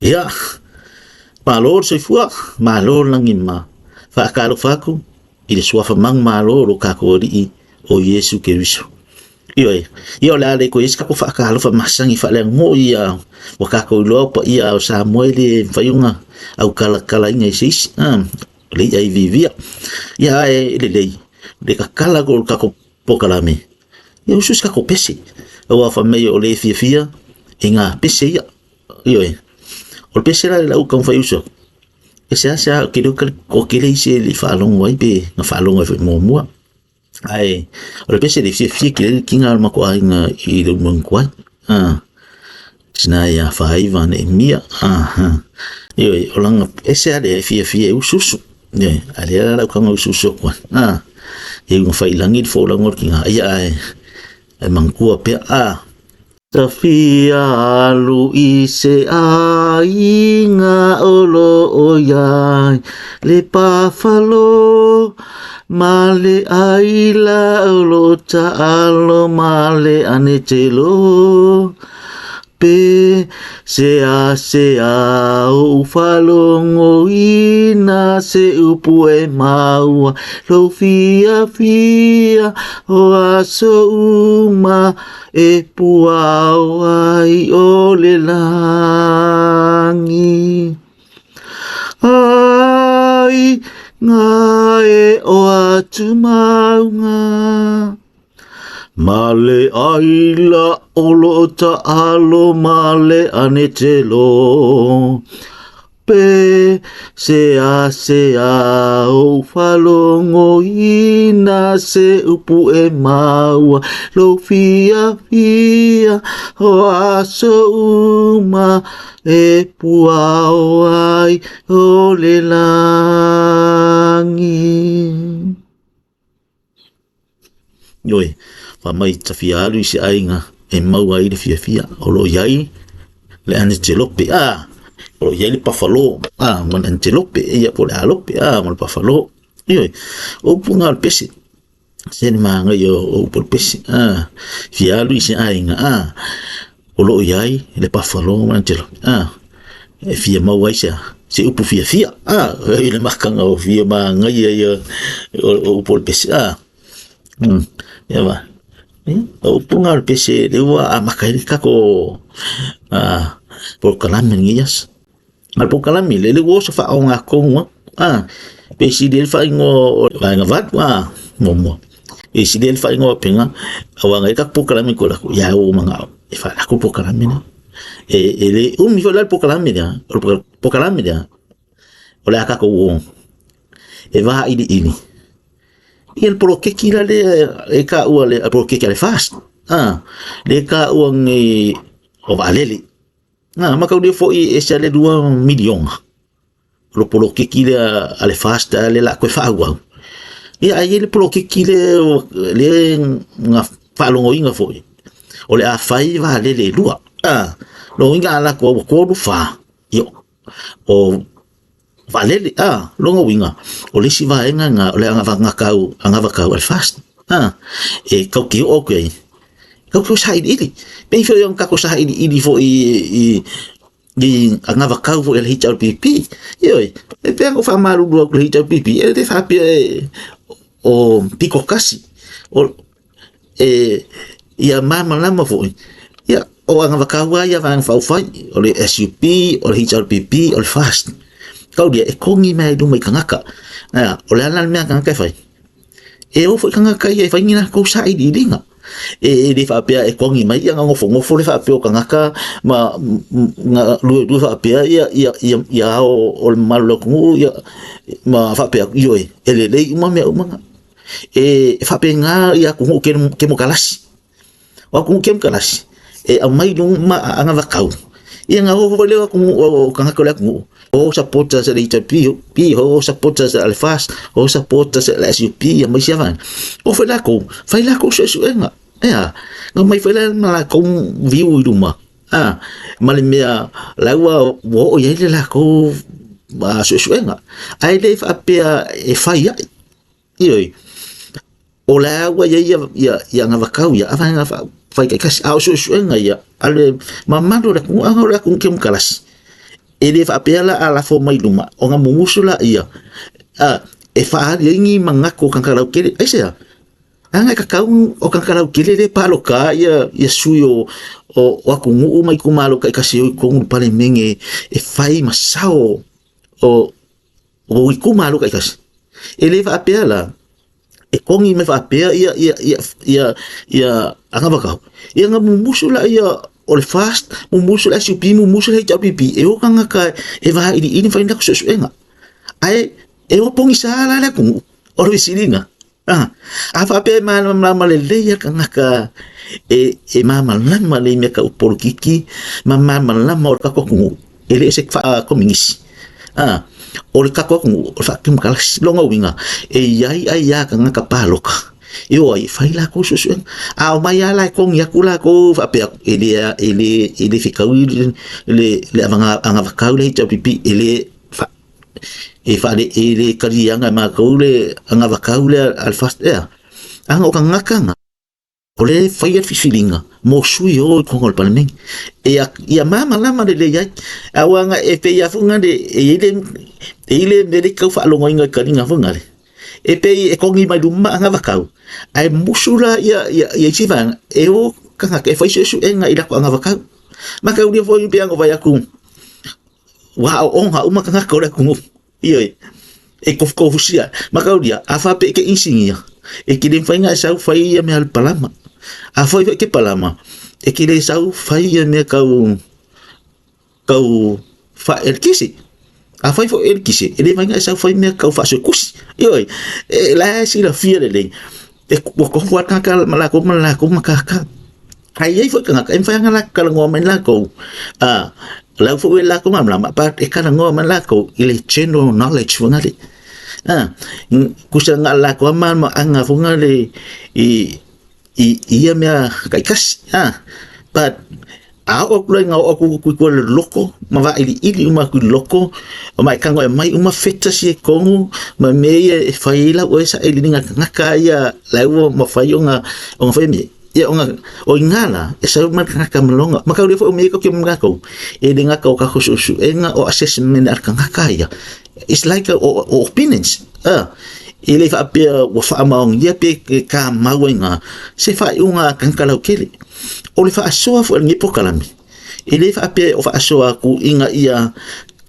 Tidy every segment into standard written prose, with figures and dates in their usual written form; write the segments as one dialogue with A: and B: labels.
A: Ia, malo le soifua, malo le lagi ma faatalofa atu i le suafa manumalo o lo tatou Alii o Iesu Keriso. Ioe, ia o le a le toe i ai se tatou faatalofa masani faaleaganuu ia ua tatou iloa o paia o Samoa e le mafai ona autalatalaina e se isi, o le i'a iviivia. Ia ae lelei le tatala atu o le tatou polokalame, ia usu se tatou pese, aua fai mai o le fiafia i ngā pese ia. Ioe, o le pese la i lau taumafai e usu atu, e seasea ou te le o tele isi e le i faalogo ai pe na faalogo ai foi muamua. Ae o le pese le fiafia tele le tiga o le matou aiga i le uluai tuai. Tina ia Faaiva Neemia. Ioe, o lana ese lava le fiafia e usuusu. Ioe, a o lea la lau tago e usuusu atu ai. Ia ua fai i lagi le folauga o le tiga, ia ae manatua pea. Tafia alu i se aiga o lo o iai le pafalo ma le aila o lo o taalo ma le anetelo pe sea sea ou faalogoina se upu e maua lou fiafia o aso uma e puao ai o le lagi. Ai ngā e o atu maunga, ma le aila o lo taalo ma le anetelo. Pe sea sea ou faalogoina se upu e maua lou fiafia o aso uma e puao ai o le lagi. Ioe, fai mai tafia alu i se aiga e maua ai le fiafia. O lo o i ai le antelope, a, o lo o i ai le buffalo, a, ma le antelope, ia po o le alope, a, ma le buffalo. Ioe, o upu na o le pese. Se le manaia o upu o le pese, a, fia alu i se aiga, a, o lo o i ai le buffalo ma le antelope, a, e fia maua ai se se upu fiafia, a, i le makaga o fia manaia ia o upu o le pese, a. Ia va. O upu na o le pese lea ua amata ai le tatou polokalame lenei aso. A o le polokalame lea, lea ua oso faaogatonu lava, pe sili ai le faaigoa o le Vaega 8 muamua. E sili ai le faaigoa o Pega, aua na i ai tatou polokalame i ko latou, ia ua ou manao e faalako le polokalame lea. E le umi foi la le polokalame lea, o le polokalame lea, o le a tatou o e vailiili ia le poloketi la lea e taua le poloketi a le FAST, lea e taua nei o vaalele. Na mataulia foi e ese lava le 2 miliona o le poloketi lea a le FAST lea o le a toe faaauau. Ia ae i ai le poloketi lea lea na faalogoina foi, o le a fai vaalele e lua. Lona uiga a alu atu ua 3, 4, ia o vaalele. Lona uiga, o le isi vaega lena o le anavatau a le FAST e tatou te oo atu i ai, tatou te o e sailiili. Pei foi ona tatou sailiili foi i anavatau foi a le HRPP. Ioe, e pei ona ou faamalulu atu i le HRPP, e le faapea o pito tasi, ia malamalama foi, ia, o anavatau lava ia a Vaega Faaupufai, o le SUP, o le HRPP, o le FAST. Tau ia, e togi mai lava i luma i tagata. O le a la le mea a tagata e fai? E o foi tagata ia e fai ni latou sailiiliga. E le faapea e togi mai ia ona nofonofo lea faapea o tagata ma luelue faapea ia ao o le mamalu o le atunuu ia ma faapea atu, ioe, e lelei uma mea uma na. E faapena ia atunuu kemokarasi. O atunuu kemokarasi, e aumai luma anavatau, ia ona o foi lea o atunuu o tagata o le atunuu, o supporters a le HRPP, o supporters a le FAST, o supporters a le SUP, ia ma isi vaega. O foi latou, fai latou suesuega, e a? Na omai foi la ma latou view i luma, ma le mea la ua oo i ai le latou suesuega. Ae le faapea e fai ai. Ioe, o la ua i ai ia anavatau ia a vaega faitaitasi, a o suesuega ia a le mamalu o le atunuu, a o le atunuu kemokarasi. E le faapea la a lafo mai luma, ona mumusu laia, a, e faaali ai ni manatu o tagata lautele. Aisea? Leaga e tatau o tagata lautele lea e palota ia, ia sui o, o, o atunuu ma itumalo taitasi e o i totonu o le Palemene e fai ma sao o, o itumalo taitasi. E le faapea la, e kogi mai faapea ia ia ia ia ia agavakau. Ia na mumusu laia o le FAST, mumusu le SUP, mumusu le HRPP, e o tagata e vailiili ma fai ni latou suesuega. Ae e o pogisa la le atunuu, o le fesiliga. A, a faapea e malamalama lelei le tagata e, e malamalama lelei i mea tau polokiki ma malamalama o le tatou atunuu, e le o se faakominisi. A, o le tatou atunuu, o le faakemokarasi. Lona uiga, e i ai aia tagata palota e o ai e fai latou suesuega. A omai lava la e kogi atu latou faapea, e le, e le, e le fetaui le, le, le anavatau le HRPP, e le e faale e le taliaina e matou le anavatau lea a le FAST ea. Ana o tagata na, o lea e faia le filifiliga mo sui e o i totonu o le Palemene. E ia malamalama lelei ai. Aua na e pei lava foi lea e i ai le e i ai le mea lea e tau faalogoina i le taliga foi lea. E pei e kogi mai luma anavatau, ae musu la ia ia ia isi vaega e o tagata e fai suesuega i latou anavatau. Mataulia foi pei ona vaai atu ua aooga uma tagata o le atunuu. Ioe, e kofukofusia. Mataulia, a faapea e te inisinia, e te le mafai ona e sau fai ia mea a le palama. A fai foi e te palama, e te le sau fai ia mea tau tau faaeletise. A fai foi eletise, e le mafai ona e sau fai mea tau faasoetusi. Ioe, e la e silafia lelei, e ua tofu lava le tagata ma latou ma le latou matata. Ae i ai foi tagata e mafai ona latou talanoa mai latou, a lau foi latou malamalama, but e talanoa mai latou i le general knowledge foi lea. A, tusa na o le latou lava malamalamaaga foi lea i i ia mea taitasi, a. But a oo atu la ina oo atu i tua i le loko ma vailiili uma atu i le loko ma e tago e aumai uma fetas ia i totonu ma mea ia e fai ai lau oe sailiiliga tagata ia la ua mafai ona ona fai mea. Ia ona o i ina la e sau mai le tagata ma lona mataulia foi o mea ia tatou te omai ma latou, e le gata o tatou suesuega o assessment a le tagata ia, it's like o opinions, e le faapea ua faamaonia pe tamau ai i ina se faaiuga a tagata lautele. O le faasoa foi a lenei polokalame, e le faapea o faasoa atu ina ia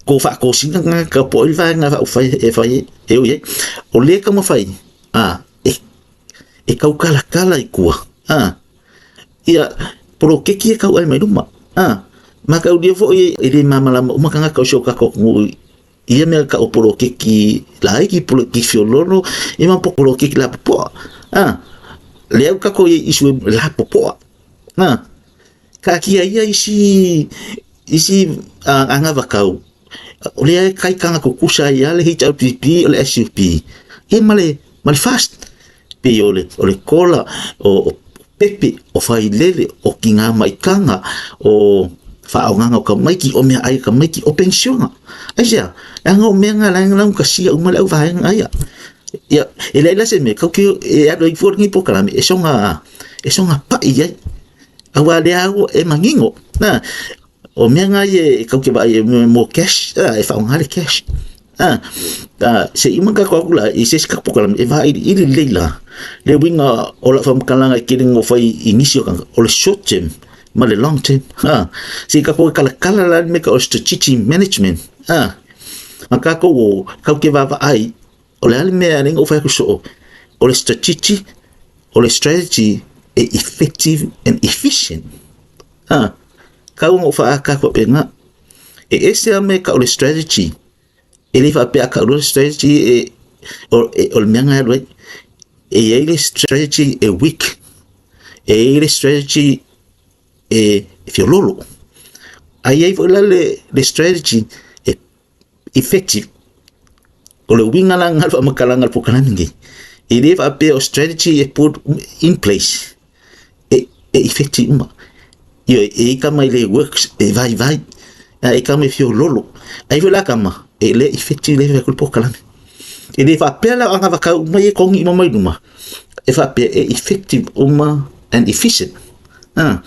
A: tou faatosina tagata po o ai le vaega faaupufai e fai ai, e o i ai. O lea e taumafai e taukalatala i tua, a, ia poloketi e tau ai mai luma, a, mataulia foi e le malamalama uma tagata o si o tatou atunuu i ia mea tau o poloketi laiti, poloketi fiololo, ia ma poloketi lapopoa, a, lea ua tatou i ai i issue lapopoa, a, taatia ia isi isi anavatau, o lea e kaitaga tutusa ai lava le HRPP, o le SUP, ia ma le ma le FAST. Pei o le o le kola, o pepe, o failele, o tiga maitaga, o faaaogaga o tamaiti, o meaai a tamaiti, o penisiona. Aisea? Leaga o mea na la e laugatasia uma le au vaega ia. Ia, e leai la se mea, tatou te e alu ai fua lenei polokalame e soga e soga pai ai. Aua o lea ua e manino, a, o mea na ia e tatou te vaai ai mo cash, a, e faaaoga le cash. A, a, se i uma tatou atu la i se isi tatou polokalame e vailiili lelei la le uiga o lau faamatalaga e tele ina fai i nisi o tagata, o le short term ma le long term. A, se i tatou talatala la le mea e tau o le strategic management. A, ma tatou o, tatou te vaavaai o le a le mea e ala ai ona ou fai atu soo, o le strategic, o le strategy e effective and efficient. A, tau ona ou faaata atu faapena. E ese lava mea e tau o le strategy, e le faapea a tau loa le strategy e, o, e, o le mea na e alu ai. E i ai le strategy e weak, e i ai le strategy e fiololo. Ae i ai foi la le, le strategy e effective. O le uiga la lena o le faamatalaga o le polokalame lenei, e le faapea o strategy e put in place e, e effective uma. Ioe, e i tama i le works, e vaivai, a e tama e fiololo. Ai foi la tama, e le effective le fai atu le polokalame. E le faapea la o agavakau uma ia e kogi uma mai luma, e faapea e effective uma and efficient. Ah,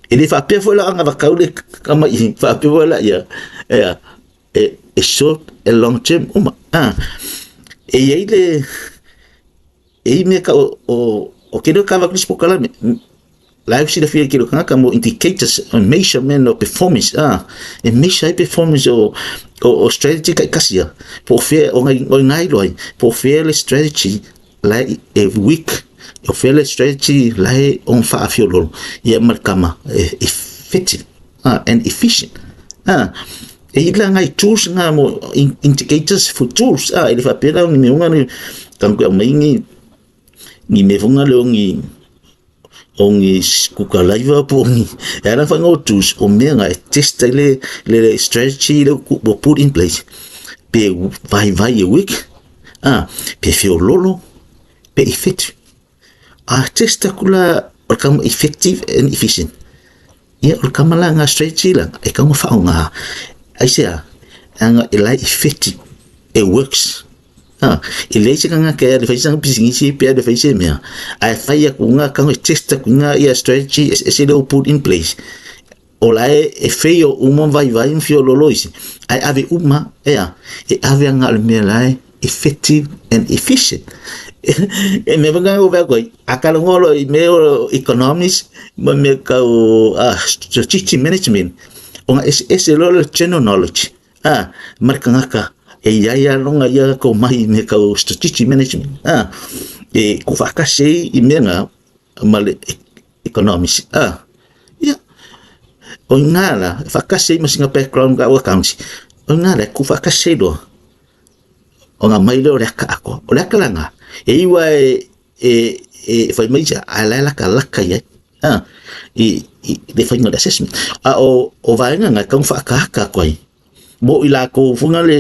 A: e le faapea foi la o agavakau le tama i, faapea foi la ia, ea, E short e long term uma. Ah, e iai le e i mea ka o ke leo kava kusi pokalame. La e silafia ke leo kangaka mo indicators o measurement o performance. Ah, e measure ai performance o strategy kai kasi ia. Po fea o ngai o ngai loi, po fea le strategy la e weak, o fea le strategy la e on whaafiololo. Ia ma le kama e effective and efficient. E i la ngai tools ngā mo indicators for tools. E le whapea la ni me unga ni tangu au mai ni ni me funga le ongi ongi kuka laiva po ongi e ala whainga o tools o mea ngā e test ai le strategy le o put in place pe vai vai e weak pe whiololo pe effective. A test aku la o le kama effective and efficient. Ia, o le kama la ngā strategy la, e kaunga whaonga. Ai se a, anga e lai effective, e works. Ha, e lei se kanga ke le whaisanga pisingisi pe le whaise mea. Ai whai aku ngā kanga e test aku ngā ia strategy e se leo put in place. O la e whei o uma vai vai mwhio lolo isi. Ai ave uma, ea, e ave anga le mea lai effective and efficient. E mea whanga o wea koe, a ka rongo i mea o economics, ma mea kau strategic management, o nga ese ese loa le general knowledge, ma le kangaka, e iai a longa ia ko mahi me kau strategic management, e ku whakase ai i mea nga, ma le economics, ia, o i ngā la, e whakase ai ma singa background ka o accounts, o i ngā la, e ku whakase ai loa, O ngā mai lea o le aka ako. O le aka la ngā, e iwa e whai mai ia, a la laka laka ia, i le whainga o le assessment. A o vaenga ngā, kaunga whaakahaka ako ai. Mo i la kou funga le,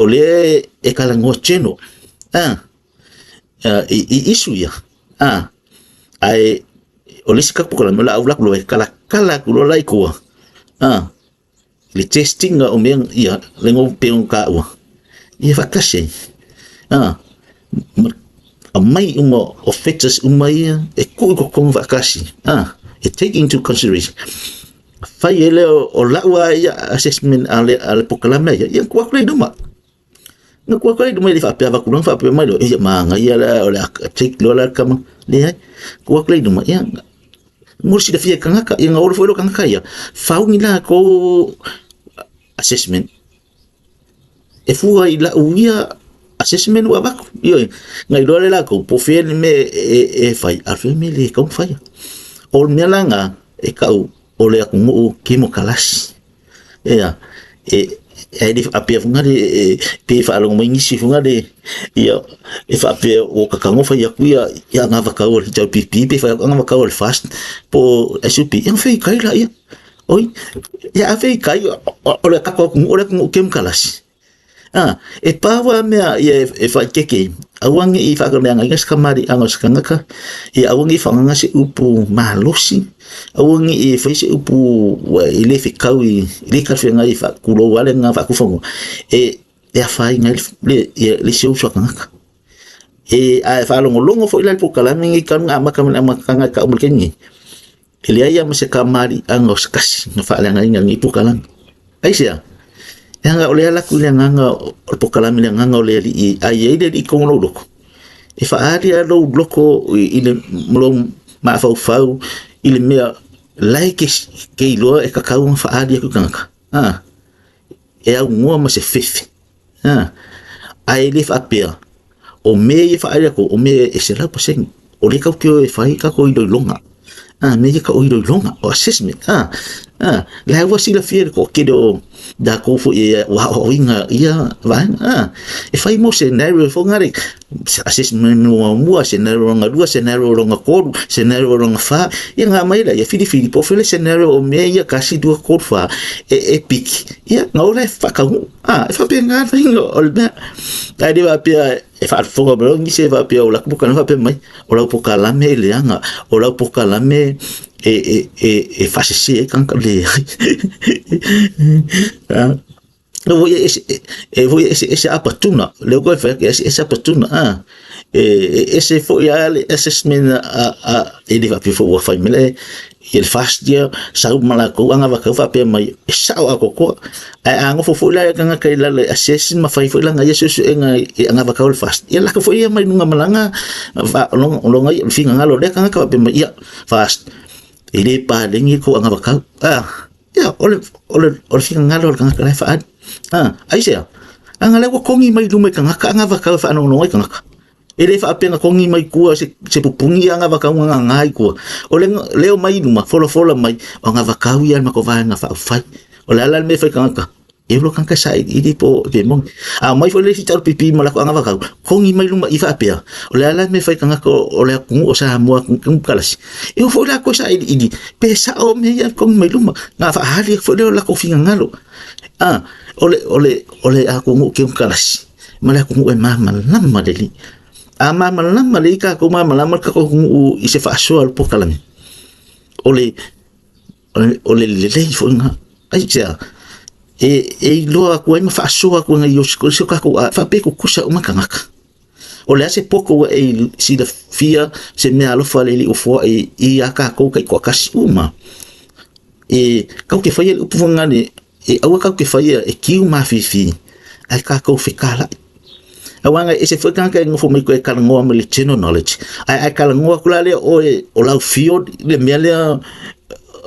A: o le e kala ngoa channel, i isu ia, ae, o le isi ka puka la, mo la au laku loa e kala kala aku loa lai kua, le testing o mea ia le ngo pe o ka ua ia whakasi ai a mai uma o factors uma ia e kui ko konga whakasi e take into consideration whai e leo o lau a ia assessment a le pokalame ia ia kua kure numa na kua kure numa i whaapea wakuranga whaapea mai lo ia maanga ia la o le take loa la kama le ai kua kure numa ia Mo le silafia e kangaka, ia nga olo foi lo kangaka ia. Faungi la ko assessment. E fua i lau ia assessment ua avaku. Ioe, ngai loa le lakou, po fea le mea e fai, a fea mea le kau faia. O le mea la nga, e kau o le atunuu kemokalasi. Ea, e e le faapea foi le e pe faalogo mai nisi foi le ia e faapea ua kakago fai atu ia ia agavakau a le HRPP pe fai atu agavakau a le FAST po o SUP ia fai kai la ia. Oi, ia a fai kai o le tatou atunuu o le atunuu kemokalasi. E pau a mea ia e whaikeke, aua ne i whakaleagaina se kamaliʻaga o se kanaka, ia aua ne i whaangaga se upu malosi, aua ne i whai se upu ua e le whekau i le talafeagai i whaakulou ale nga whaakuwhanua, e afaina ai le isi uso a kanaka. E a e whaalongolongo foi la le polokalame nei talu ona amata mai le amataga e tau mai le taimi nei, E leai lava ma se kamaliʻaga o se kasi na faaleagaina e lenei polokalame. Aisea? Leaga o le ala atu i le agaga o le polokalame i le agaga o le Alii, a i ai le Alii i totonu o lou loto, e faaali lava lou loto i le lou mafaufau i le mea la e ke iloa e tatau ona faaali atu i tagata. E aunoa ma se fefe. Ae le faapea, o mea ia e faaali atu, o mea e 100%, o lea tatou te o e fai tatou iloiloga. Mea ia tau iloiloga, o assessment. La ua silafia e le toatele o latou foi e ua aoaoina ia vaega. E fai mo scenario foi lea, assessment muamua, scenario lona lua, scenario lona tolu, scenario lona fa, ia ona aumai lea, ia filifili po o fea le scenario o mea ia tasi, lua, tolu, fa, e piki, ia ona o lea e faataunuu. E faapena le faiga o le mea. Ae le faapea e faafofoga mai nisi e faapea o latou polokalame faapea mai, o lau polokalame e leaga, o lau polokalame e faasese ai tagata. Leai. E foi e foi eseese apatuna, lea ua fai atu e eseese apatuna, e ese foi lava le assessment a e le faapea foi ua fai mai le Ia le first year sau ma lakou agavakau faapea mai e sao atoatoa. Ae a nofo foi la le tagata i lalo e assess ma fai foi lana ia suesuega i agavakau o le first, ia lako foi ia mai luga ma lana lona ia finagalo o lea tagata faapea mai, ia first e le paleni le tou agavakau. Ia o le finagalo o le tagata la e faaali. Aisea? Leaga o lea ua togi mai luma i tagata agavakau e faalogologo ai tagata. E le faapea na togi mai tua se pupuni ia agavakau na gaga i tua. O le leo mai i luma, folafola mai, o agavakau ia a le matou vaega faaupufai. O le a la le mea e fai i tagata? E ola tagata e sailiili po o pe moni. A omai foi le isi HRPP ma latou agavakau, togi mai luma i faapea, o le a la le mea e fai i tagata o le atunuu o Samoa Konekarasi? E o foi latou e sailiili pe sao mea ia e togi mai luma. Na faaali atu foi lea o latou finagalo. O le atunuu Konekarasi ma le atunuu e malamalama lelei. A malamalama lelei tatou, malamalama le tatou atunuu i se faasoa o le polokalame, o le lelei foi lena. Aisea? E iloa atu ai ma faasoa atu ai i si o tatou aiga, faapea e tutusa uma tagata. O le a se poto ua e silafia se meaalofa a le Alii ua foai ia tatou taitoatasi uma? E tatou te faia le upu foi lena E aua tatou te faia e kiu mafifi ae tatou fetalai. Aua na e ese foi tagata e nofo mai koe e talanoa mai le general knowledge, ae a e talanoa atu la lea oe o lau field le mea lea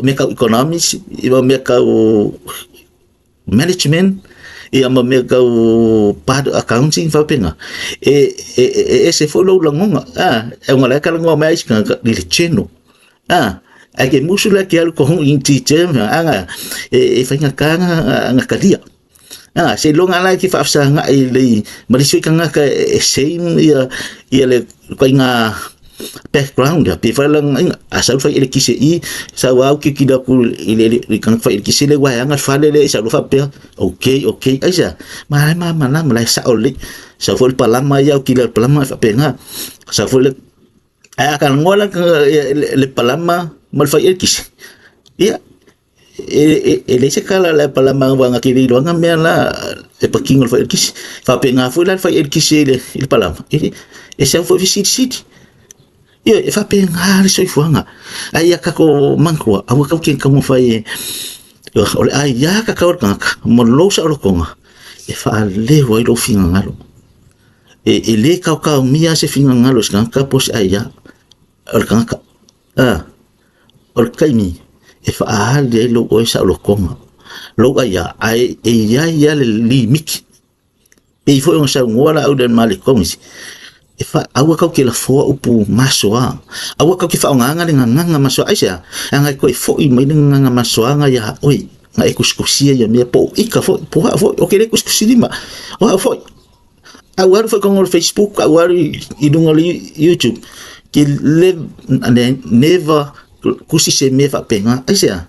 A: mea tau economics, ia mea tau management, ia ma mea tau part accounting faapena, e ese foi lou lagona, e ona o la e talanoa mai lava isi tagata i le general. Ae ke musu la ke alu ko hu in ti te anga e faigata na talia. Seiloga la e te faafesagai lelei ma le isi foi tagata e same ia ia le ituaiga background lea. Pei foi la a sau le fai elekise i i, sau lava autilotilo atu i le tagata fai elekise lea ua e ana le fale lea, sau loa faapea, okay, okay. Aisea? Ma la e malamalama, la e sao lelei. Sau foi le palama ia autilo i le palama e faapena. Sau foi le Ae a talanoa la le palama ma le fai elekise, ia, e leai se tala a le palama aua na te le iloaina mea la e patino i le fai elekise. E faapena foi la le fai elekise i le palama, e sau foi fesilisili. Ioe, e faapena le soifuaga. Ae ia tatou manatua, aua tatou te taumafai e, o le aia tatau a le tagata ma lou saolotoga e faaleo ai lou finagalo. E le taotaomia se finagalo o se tagata po o se aia o le tagata. O le taimi e faaali ai lou oe saolotoga, lou aia, ae e i ai lava le limiti. Pei foi ona saunoa la au i le Male Komisi, e fa, aua tatou te lafoa upu masoa, aua tatou te faaaogaina le gagana masoa. Aisea? Leaga e toe foi mai le gagana masoaga ia oe, na e tusitusia ia mea po o ika foi, po o au foi, ou te le tusitusilima, o au foi. A ua alu foi i luga o le Facebook, a ua alu i luga o le YouTube, ke le, never tusi se mea faapena. Aisea?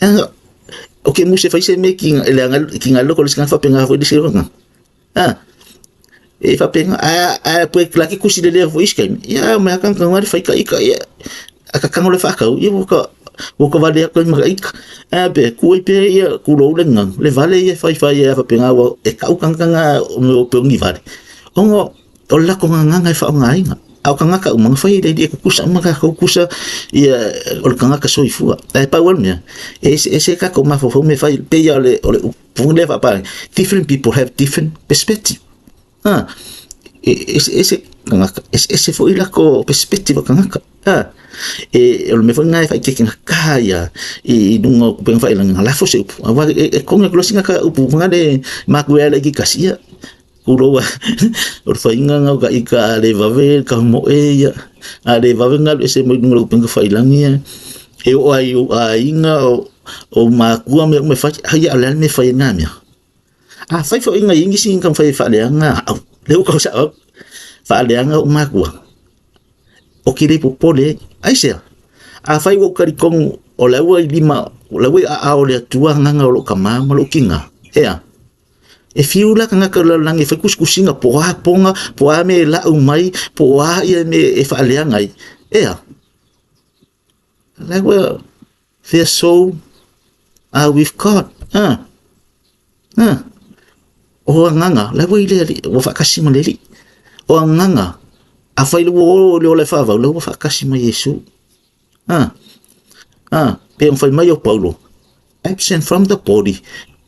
A: Leaga o ke musu e fai se mea ki leaga ki ngā loko le sika faapena foi le isi vaega. E faapena, ae koe la ke kusi lelei foi isi taimi, ia mea ka ka ngā fai ka ika, ia a ka kango le whakau, ia ua ka vale atu ai ma ka ika. Ae pe, ku ai pe ia ku lou le ngang, le vale ia whai whai ia faapena ua e kau kangakanga o me o pe ongi vale. Ongo, o le lako nganganga e whaongainga. A o kangaka uma, nga whai e le e kukusa uma ka kukusa ia o le kangaka soifua. Ae pau o le mea, e ese ese ka ko mafaufau me whai, pe ia o le, o le upu lea whaapārangi. Different people have different perspective. Ha, e ese ese tangata, ese ese foi lako perspective o tangata. Ha, e o le mea foi lena e faaitetegata ia i luga o kupenga faailoga na lafo se upu. Aua e kogi atu loa sina ka upu fana le maku e ala i ke kasi ia. Kuloua o le faiga na o ka ika a le vave ka moe ia, a le vave galu ese mai luga o le kupenga failagi ia. E oo ai i ou aiga o makua mea uma e fai, ai a o le a le mea e fai ai na mea? A fai foi nai nisi ni taumafai e faaleaga au, lea ua tau sao atu, faaleaga ou matua, o ke le popole ai. Aisea? Afai ua ou talitonu o la ua i lima, o la ua i aao o le Atua agaga o lou tama ma lou kina, ea? E fiu la tagata o le lalolagi e fai tusitusiga po o a poga, po o a mea e lau mai, po o a ia mea e faaleaga ai, ea? La ua their soul are with God. O agaga, la ua i le Alii, ua faatasi ma le Alii. O agaga, afai le ua o i le ola e faavau, la ua faatasi ma Iesu. A, pe ona fai mai o Paulo, absent from the body,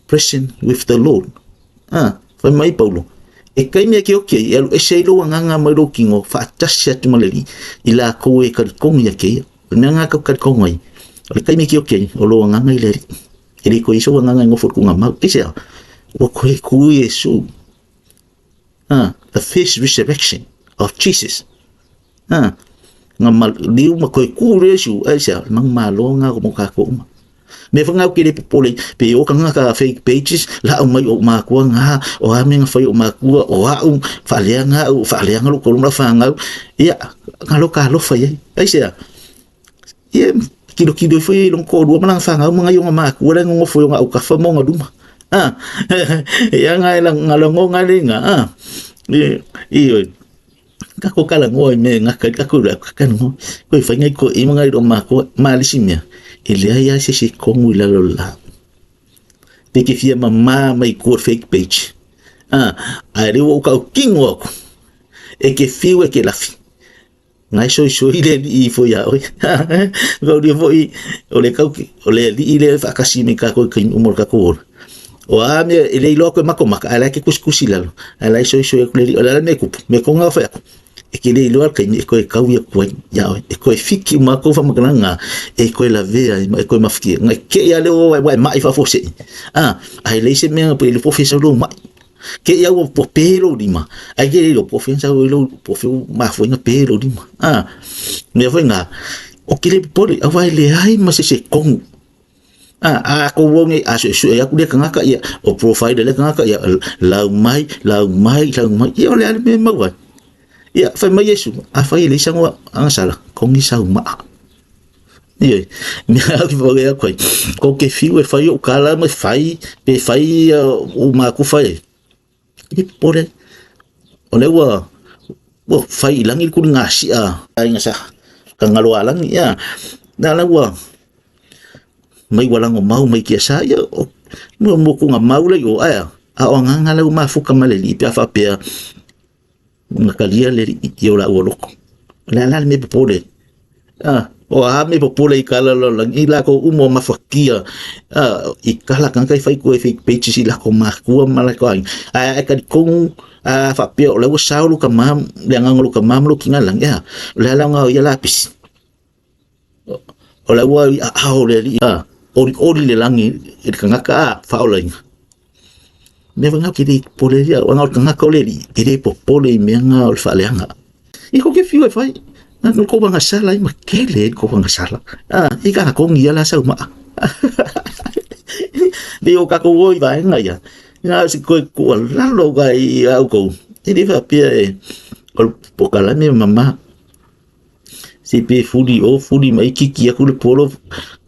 A: present with the Lord. A, fai mai Paulo, e taimi e ke oki ai, e alu ese ai lou agaga mai lou kino, faatasi atu ma le Alii, i lakou e kalikogi ia keia. O le mea nga kau kalikogi ai, o le taimi e ke oki ai, o lou agaga i le Alii. E le koe i sou agaga e nofo i le kuga mau. Aisea? Ua koe ku Iesu. The first resurrection of Jesus. Ha, nga ma liu ma koe ku Iesu, aisea, mang malo nga mo kākou uma. Me whangau ke le popole, pe o ka ngaka fake pages, la au mai o mākua ngā, o a me nga whai o mākua, o au, whaalea ngā au, whaalea ngā loko loma whangau, ia, ngā loka alofa ia, aisea, Ia, kirokiro ifo ia i longa kōrua ma lana whānau ma ngai o ngā mākua le ngongofo i o ngā aukafa ma o ngā ruma. Ah, ia ngā e ngā longo ngā le ngā, ah, i, i, oi, ka ko kala ngoa i me ngā kai ka kura, ka ka ngo, ko i whainga i ko i mga i ro mākua, mā lisi mea, e lea ia se se kongu i lalo la. Pe ke fia ma mā mai kua fake page. Ah, a e rewa o kau kingo aku, e ke fiu e ke lafi. Ngai soisoi le alii ifo iā oe. Kaulia foi o le kauki, o le alii lea e faakasi mai kākou i kaimi uma o le kākou ola. O a mea e le iloa aku e makomaka, ae la e ke kusikusi i lalo, ae la e soisoi aku le alii, o le a le mea e kupu, me ko ngā whai aku. E ke le iloa le kaimi e koe kau ia kuai iā oe, e koe whiki uma kou whamakaranga, e koe lavea ai ma e koe mawhiki. Ngai ke ia leo wae wae mai whafosei. Ah, ae leise mea pe le pofesa lo mai. Ke ia ua po pē lou lima, ai ke lilo po fensa ua lou po feu mafuinga pē lou lima. Ah, mea foi ngā, o ke le popole, au ai le ai ma se se kongu. Ah, a ko wonge a su su e aku le kangaka ia, o profile le kangaka ia, lau mai, lau mai, lau mai, ia o le ale me mau ai. Ia, fai mai Yesu, a fai le isango anga sala, kongi sau maa. Ioe, mea au ki whakea koe. Ko ke whiu e whai o kala mai whai, pe whai o māku whai ai. I pore, o le ua, ua whai i langi kuri ngā sia, ai ngā sa, ka ngalo a langi, ia. Nā la ua, mai ua lango mau mai kia sa, ia, o, mua mua ku ngā mau lai o aia, a o ngā ngā lau mafuka maleli, pia whapea, Nga kalia le i o la ua loko. O le a la le me popole. Ah, o a me popole i kala lo langi i lako umo mafakia. Ah, i kala kanga i whai koe fake pages i lako makua ma lako ai. A e kari kongu a whapea o le ua sao lu ka mam, le anganga lu ka mam lu ki nga langi. Ah, o le ala nga o ia lapisi. O le ua i a ao le ali a ori ori le langi i le kangaka a whaolainga. Mea wanga ke le pole ia, wanga o le kangaka o le ali, e le popole i mea ngā o le whaaleanga. I ko ke whiu e whai, ngā ko wanga sala i ma kele ko wanga sala. A, i ka kongi ia la sau maa. Le o kako oi vaenga ia. Ngā si koe kua lalo ka i au kou. E le whapea e, o le pokalame mama. Se pe fuli o fuli mai kiki aku le polo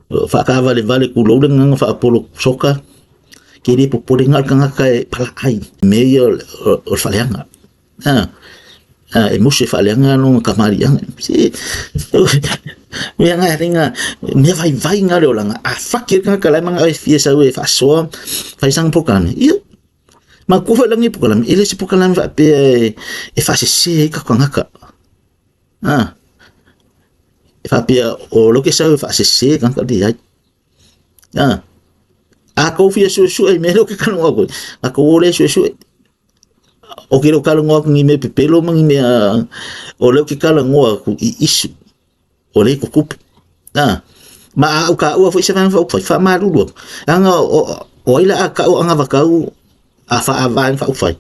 A: whaakavalevale ku lou le nganga whaapolo soka ke le popole ngā kangaka e pala ai me ia o le whaleanga. Ha, ha, e musu e whaleanga no ngā kamarianga. Se, mea ngā ringa, mea vai vai ngā reo langa, a whaki e kangaka lai manga e fia sau e whasoa, whaisanga pokane. Ia, ma kufa langi pokalame, e le se pokalame whaapea e, e whasese e ka kangaka. Ah, e whapea o loke sau e whaasese ka ka ai. Ah, a kou fia sue sue me loke kanu aku. A kou ole sue sue. O ke lo kala ngoa ngi me pepelo mangi me a o leo ke kala ngoa ku i isu. O le ko kupu. Ah, ma au ka ua foi se vanga fa fa malulu. Anga o o ila a ka o anga vakau a fa a vaenga faaupufai.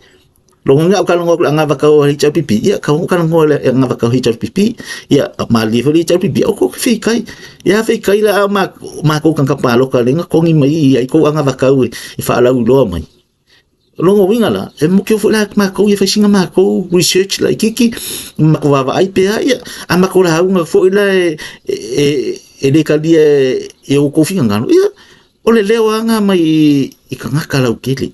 A: Logo nga ka longo anga vaka o HRPP, ia ka ka longo le anga vaka o HRPP, ia ma li fo HRPP, o ko fi kai. Ia fi kai la ma ma ko kan ka palo ka lenga kongi mai ia ko anga vaka o e fa la uloa mai. Longo winga la, e mo ke fo la ma ko ia fa singa ma ko research la kiki ma ko va ai pe ia a ma ko la unga fo la e e e le kalia e o ko finga ngano. Ia O le leo anga mai i ka ngaka lau kele.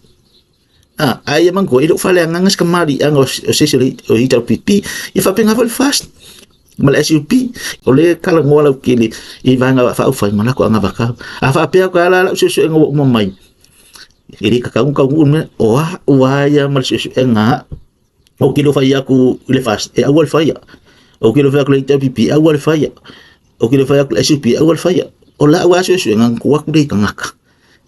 A: A, aia mango, e leo whale anga ska mari anga o se o HRPP, i whapenga foi fast. Ma le SUP, o le kala ngoa lau kele, i vanga wha au whai manako anga wakau. A whapea ka ala lau susu enga wa uma mai. E le kakau kau ngu o a ua ia ma le susu enga. O kilo whai aku i le fast, e aua le whaia. O kilo whai aku le HRPP, e aua le whaia. O kilo whai aku le SUP, e aua le whaia. O la'u lava suesuega, na tuu atu lea i tagata,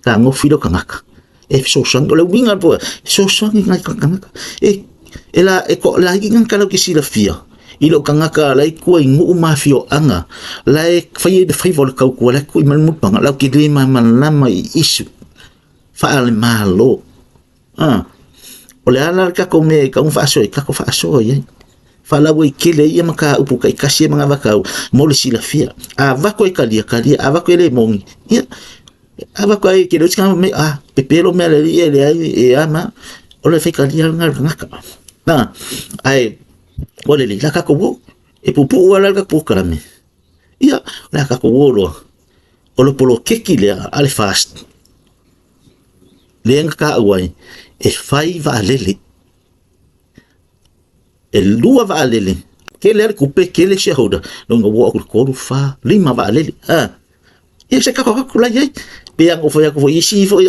A: fetagofi lea o tagata e fesoasoani. O le uiga foi, e fesoasoani i nai tagata. E, e la, e laiti tagata latou te silafia i lou tagata la e i tua i nuu ma afioaga, la e fai ai le faiva o le tautua, la e tui mai le mulipapaga, latou te le malamalama i issue faale-Malo. A, o le a la le tatou mea e tatau ona faasoa ai, tatou faasoa i ai. Faalauaitele ai ia mataupu taitasi ia ma gavakau mo le silafia. A avatu e talia, talia, a avatu e le moni, ia, avatu ai ke le usi me a pepelo mea le alii e leai e a ma o le faitalia lena o le tagata. Na, ae ua lelei la tatou o e puupuu lava la le tatou polokalame. Ia, o le a tatou o loa. O le poloketi lea a le FAST lea na taua ai e fai vaalele. E lua vaalele, tele lava le tupe, tele shareholder, lona ua oo atu i le tolu, fa, lima vaalele. A, ia se tatou atu la i ai. Pei lava ona ou fai atu foi i isi foi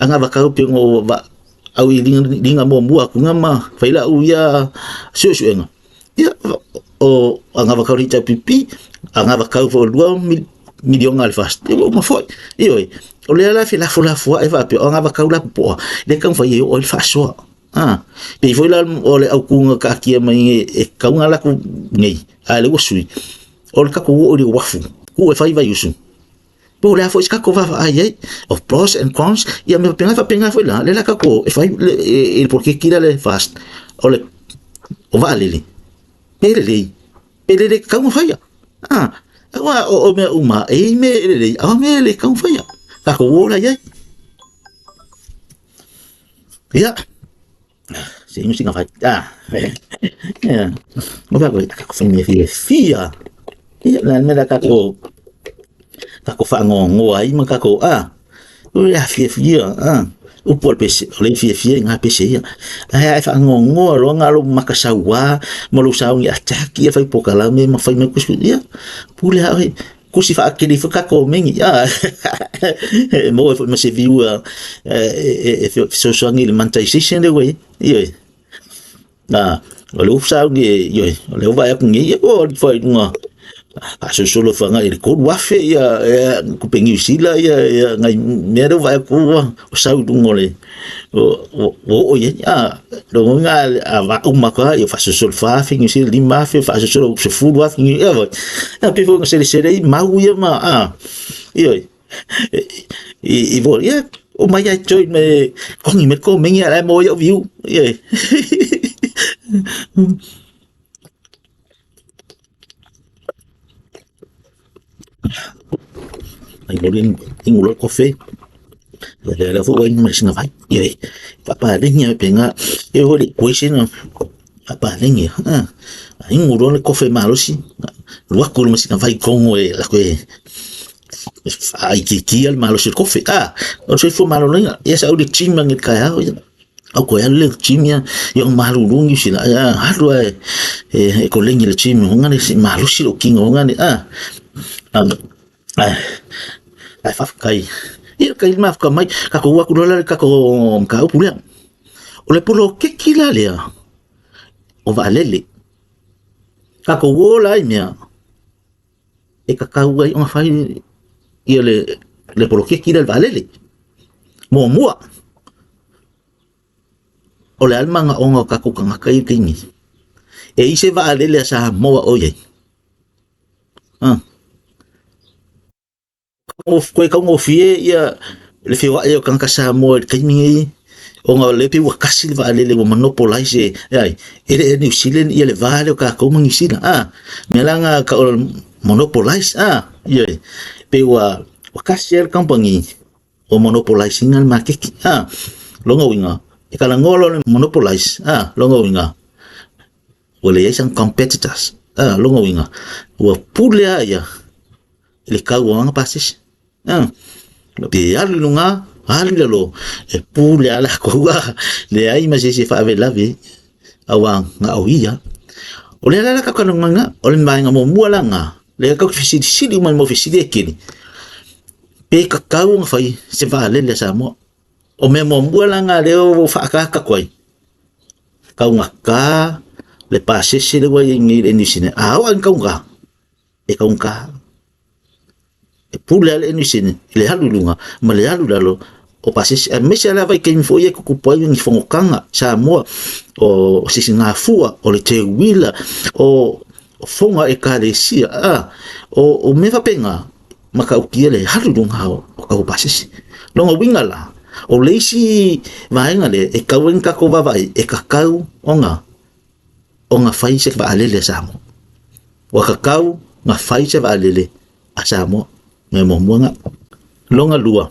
A: anavatau pei ona ou auiliiliga muamua atu ma fai lau ia suesuega. Ia, o anavatau a le HRPP, anavatau foi o le 2 miliona a le FAST, ia ua uma foi. Ioe, o lea la e felafolafoai faapea, o anavatau la popoa, lea e taumafai e oo ai le faasoa. A, pei foi la o le autu na taatia mai e tatau ona alu atu nei, a o lea ua sui, o le tatou oo i le uafu, tuu e fai vaiusu, po o le a foi se tatou vaavaai i ai, o pros and cons, ia mea faapena, faapena foi la, lea la tatou e fai i le poloketi lea a le FAST, o le o vaalele, pe lelei, pe le tatau ona faia. A, aua o mea uma, e i ai mea e lelei, a o mea e le tatau ona faia. Tatou o la i ai. Ia, se inu sina vai. Ah, ia. Mo ka koe, ka whai mea fiafia. Ia, la mea la tatou, tatou whaangoangoa ai ma tatou, ah, o le fiafia, ah, upu o le pese, o le fiafia i ngā pese ia. Ae ae whaangoangoa loa ngā lou makasauā, ma lou sauni ataki, ia whai pokalame, ma whai mai kusi, ia, pule a oe, kusi whaakiri foi tatou mengi, ah, e maua ai foi ma se view e fesoasoani i le monetization lea ua i ai, ioe. A, o lea ua sauni e, ioe, o lea ua vaai atu nei, ia ua alu ifo i luga, faasolosolo ifo agai i le 3,000 ia tupe Niu Sila ia nai mea lea ua vaai atu ua sau i luga o le, ua oo i ai. A, lona uiga a uma atu lava, ia faasolosolo 4,000 Niu Sila, 5,000, faasolosolo 10,000 Niu Sila, ia pei foi ona selesele ai mau ia ma, a, ioe. I vo, ia, omai lava e join me, togi mai le komeni a o la e maua ai au view, ioe. Ai mo le inu loa le kofe, ia lea lea foi ua inu ma le sina vai, ioe, faapaleni lava pena, e oo foi i le equation faapaleni lava, a inu loa le kofe malosi, alu atu loa ma sina vai i totonu e alu atu e faaitiitia le malosi o le kofe, o le soifua maloloina, ia sa ou i le gym ananei i le taeao, ia Au koe alu lea i le gym ia, ia o malulu Niu Sila, ia alu lava e koleni i le gym ona se i malosi lou tino ona le, ae faafetai. Ia kai mafuta mai, tatou o atu loa la i le tatou mataupu lea. O le poloketi la lea o vaalele, tatou o la i mea e tatau ai ona fai ia le poloketi lea o le vaalele. Muamua, o le a le manaoga o tatou tagata ia i le taimi nei? E i ai se vaalele a Samoa o i ai? Toe taugofie ia le feoai o tagata Samoa i le taimi nei ona o lea e pei ua tasi le vaalele ua monopolize e ai? E le o Niu Sila ia le va lea o tatou ma Niu Sila, a? O le mea la lena e tau o le monopolize, a? Ioe. Pei ua tasi lava le kamupani ua monopolize ina le maketi, a? Lona uiga, e talanoa loa le monopolize, a? Lona uiga, ua leai sana competitors, a? Lona uiga, ua pule lava ia i le tau o ana pasese. Pe alu i luga, alu i lalo, e pule lava latou, leai ma se isi e faalavelave ai, aua na o ia. O lea la tatou talanoaina, o le vaega muamua la lena, lea tatou te fesilisili uma i mau fesili e tele, pe tatau ona fai se vaalele a Samoa. O mea muamua la lena lea ua ou faaataata atu ai, taugata le pasese lea ua i ai nei i le Niu Sila. A oo lava ina taugata, e taugata. E pule lava le Enisini i le alu i luga ma le alu i lalo o pasese, aemaise lava i taimi foi ia e tutupu ai ni fonotaga i Samoa, o sisigafua, o le teuila, o fono a Ekalesia, o mea faapena, matautia le alu i luga o tau o pasese. Lona uiga la, o le isi vaega lea e tatau ai ona tatou vaavaai, e tatau ona fai se vaalele a Samoa. Ua tatau ona fai se vaalele a Samoa. Mea muamua lena. Lona lua,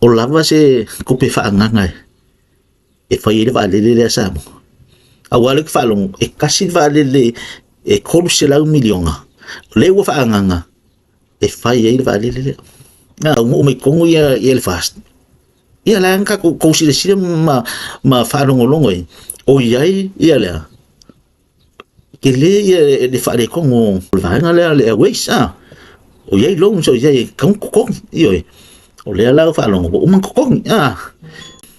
A: o lava se tupe faaagaaga e fai ai le vaalele lea a Samoa. Aua o lea ou te faalogo, e tasi le vaalele e $300 miliona, o lea ua faaagaaga e fai ai le vaalele lea. Na taunuu mai totonu ia le FAST, ia la na tatou tou silasila ma faalogologo i ai, o i ai ia lea, tele ia le faaletonu o le vaega lea o le Airways, a. O i ai loans o i ai e tatau ona totogi, ioe. O lea la ua faalogo ua uma ona totogi, a.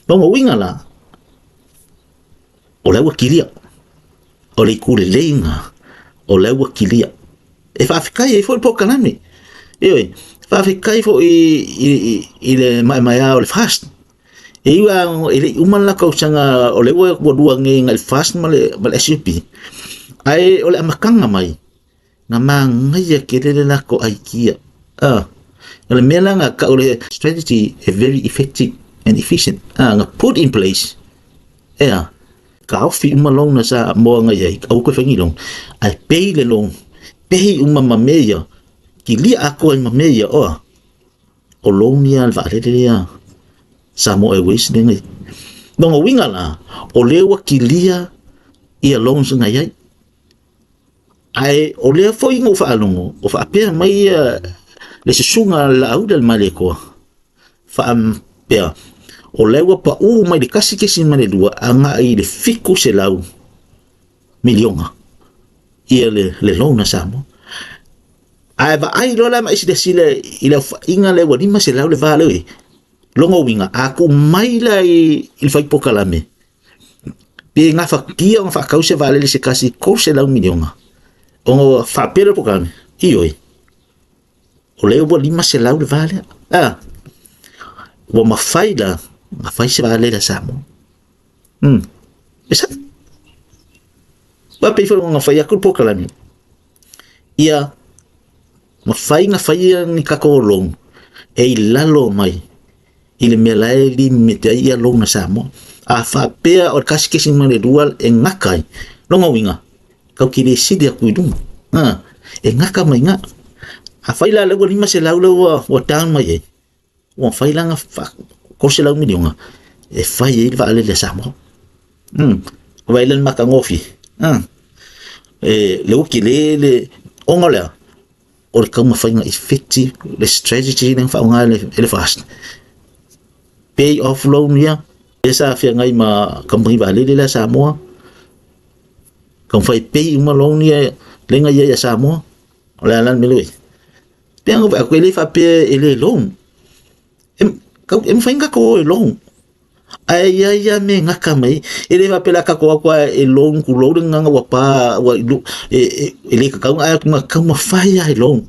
A: Lona uiga la, o la ua kilia. O le itu lelei lena, o la ua kilia. E faafetai ai foi le polokalame. Ioe, faafetai foi i le maemaea o le FAST. E ui lava e le i uma le la tausaga o lea ua lua nei agai i le FAST ma le SUP, ae o le amataga mai, na manaia tele le latou aikia. O le mea la na tau o le strategy e very effective and efficient. Na put in place, ea, taofi uma loan na Samoa na i ai, aua toe fai ni loan, ae pay le loan, pay uma ma mea ia, kilia atoa ai ma mea ia, oa. O loan ia a le vaalele lea Samoa Airways lea na i ai. Lona uiga la, o lea ua kilia ia loans na i ai. Ae o lea foi na ou faalogo, o faapea mai ia le susuga a le Laauli a le Malietoa, faapea, o lea ua pau mai le 1.2 agai i le 700 miliona ia le loan a Samoa. Ae vaai loa la ma e silasila i le aofaiga lea ua 500 le va lea ua i ai, lona uiga, a tuu mai la i le fai polokalame, pe gafatia ona faatau se vaalele se tasi 300 miliona, ona faapea lea o le polokalame, ioe, o lea ua 500 le va lea. A, ua mafai la ona fai se vaalele a Samoa. E sao. Aua pei foi ona fai atu le polokalame, ia mafai ona faia ni tatou loan e i lalo mai i le mea la e limiti ai ia loan a Samoa. A faapea o le 1.2 e gata ai, lona uiga, tatou te le sili atu i luga. E gata mai i ina. Afai la o lea ua 500 lea ua down mai ai, ua mafai la ona 300 miliona e fai ai le vaalele a Samoa. Vaai la i le matagofie. E, le ua tele le, ona o le a? O le taumafaiga effective, le strategy lea na faaaoga e le FAST. Pay off loan ia, lea sa feagai ma kamupani vaalele lea a Samoa, taumafai e pay uma loan ia lea na i ai a Samoa. O le a la le mea lea ua i ai? Pei ona ou fai atu, e le faapea e le loan. E, e mafai ona tatou o e loan. Ae i ai lava mea e gata mai ai. E le faapea o le a tatou o atu lava e loan tulou le gagana ua pa, ua e, e, e le tatau ona ae atu na taumafai lava e loan.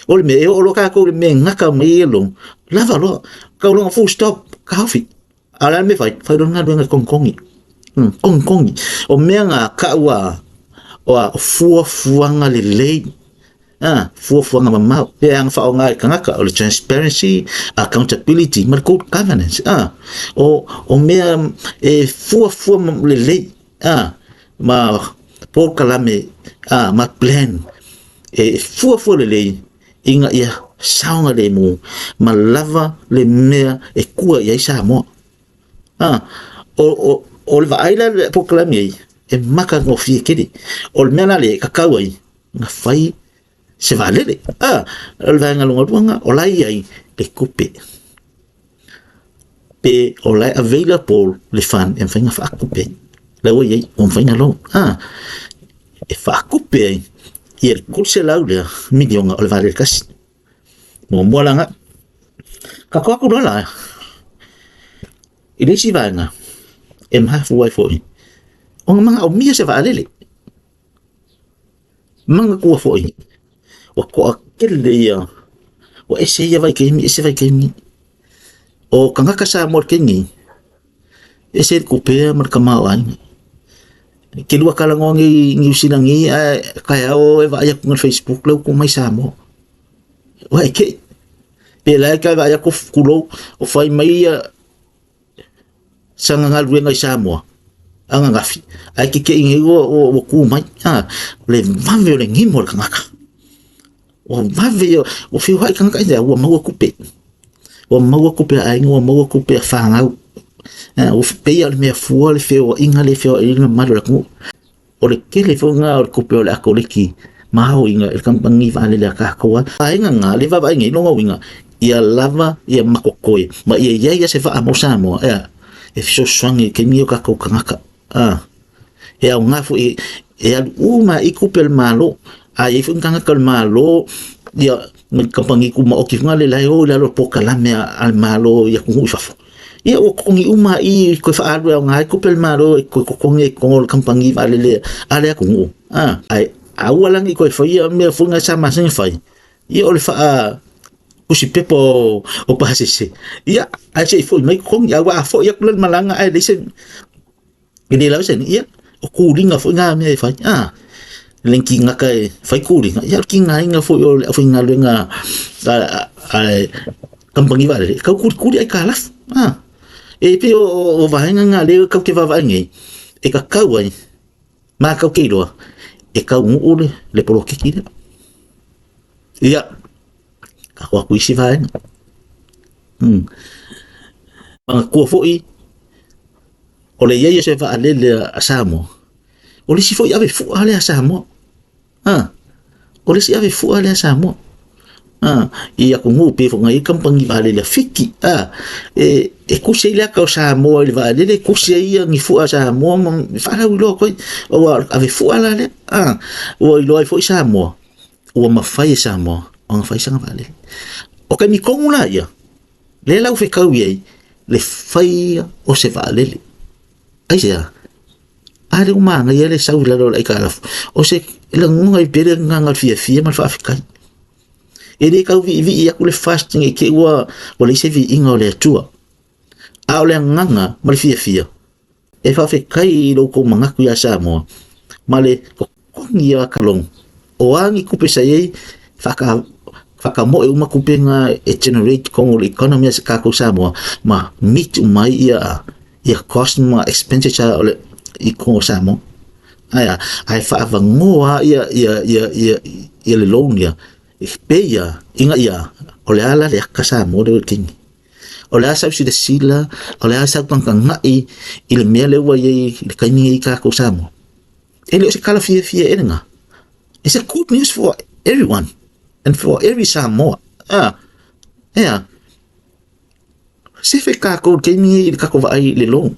A: O le mea, e oo loa tatou i le mea e gata mai ai e loan, lava loa, tau loa ina full stop, taofi. A o le a le mea e fai? Fai loa le galuega e togitogi. Togitogi. O mea na tau a, o a, o fuafuaga lelei. A, fuafuaga mamao. Pe ana faaaoga e tagata, o le transparency, accountability ma le good governance. A, o mea e fuafua lelei. A, ma polokalame, a, ma plan e fuafua lelei ina ia saogalemu ma lava le mea e kua i ai Samoa. A, o le vaai la le polokalame ai, e matagofie tele. O le mea la lea e tatau ai ona fai se vaalele. A, o le vaega lona lua lena, o la e i ai le tupe. Pe o la e available le fund e mafai ona faatupe ai. La ua i ai, ua mafai ona loan. A, e faatupe ai ia le 300 lea miliona o le vaalele tasi. Muamua la na. Tatou atu loa la i le isi vaega e mafua ai foi ona manaomia se vaalele. Manatua foi ua toatele ia. Ua ese ia vaitaimi, ese vaitaimi. O kangaka Samoa i le taimi nei, ese le kupea ma le tamaoaiga. E te lua talanoa nei i Niu Sila nei ae taeao e vaai atu i le Facebook la ua tuu mai Samoa. Ua e te i. Pe la e vaai atu tulou, o fai mai ia sana galuega i Samoa ananafi, ae te te i nei ua tu mai. O le vave o le gimo o le tagata. Ua vave ia, ua feoai tagata aisea? Ua maua tupe. Ua maua tupe a aiga, ua maua tupe a fanau. Ua pei lava o le mea fua le feoaiga lea e feoai ai le mamalu o le atunuu. O le tele foi lena o le tupe o le a koleki ma aoina e le kamupani vaalele a tatou lava. Vaega na, lea e vaavaai nei, lona uiga, ia lava ia matotoe ma ia i ai lava se vaa mo Samoa e fesoasoani i le taimi o tatou tagata. E aoga foi e alu uma i tupe a le Malo. A i ai foi ni tagata o le Malo, ia, ma ni kamupani tumaoti foi lea la e o i lalo o polokalame a le Malo i atunuu i fafo. Ia ua totogi uma i i toe faaalu e aoga ai tupe a le Malo e toe totogi ai i totonu o le kamupani vaalele a le atunuu. Ae aua la ne i toe faia mea foi na sa masani ona fai, ia o le faa tusi pepa o pasese, ia ae se i foi mai totogi. Aua a foi atu la le malaga ae leai se e le lawe se ia, o kūliga foi ngā mea e fai. Le kīgaka e fai kūliga, ia o le kīgaina foi o le aufaigaluega a le kamupani vaalele, e tau kulikuli aitalafu. E pei o vaega na lea tatou te vaavaai nei, e tatau ai, ma tatou te iloa, e taunuu le poloketi lea. Ia, tatou o atu i isi vaega. Manatua foi, o le i ai o se vaalele a Samoa, o le isi foi ave fua lea a Samoa. A, o le isi ave fua lea a Samoa. A, i atunuu pei foi ona i ai kamupani vaalele a Fiti. A, e tusi ai le ata o Samoa i le vaalele, e tusi ai ia ni fua a Samoa ma faalauiloa atu ai. Aua ave fua la lea. A, ua iloa ai foi Samoa, ua mafai e Samoa ona fai sana vaalele. O taimi tonu la ia, lea la ua fetau i ai le faia o se vaalele. Aisea? A lea ua manaia le sau i lalo o le aitalafu, o se lagona ai pea le agaga o le fiafia ma le faafetai. E le tau viivii atu le FAST ne i te i ua leai se viiga o le Atua. A o le agaga ma le fiafia, E faafetai i lo outou manatu iā Samoa ma le totogi a Kalong. O a ni tupe sa i ai, whakamoe uma tupe ngā e generate tonu o le economy a kākou Samoa ma meet uma ai ia, ia cost ma expenditure o le i tonu o Samoa. Ae a, ae whaavanoa ia, ia, ia, ia, ia le loan ia, e pay ia, ina ia, o le a la le aka Samoa lea o le taimi. O le a sau silasila, o le a sau tagatagai i le mea lea ua i ai i le taimi nei i tatou Samoa. E le o se tala fiafia ea lena. It's a good news for everyone and for every Samoa. Ah, ea. Sefe kākou i le taimi nei i le tatou vaai i le loan.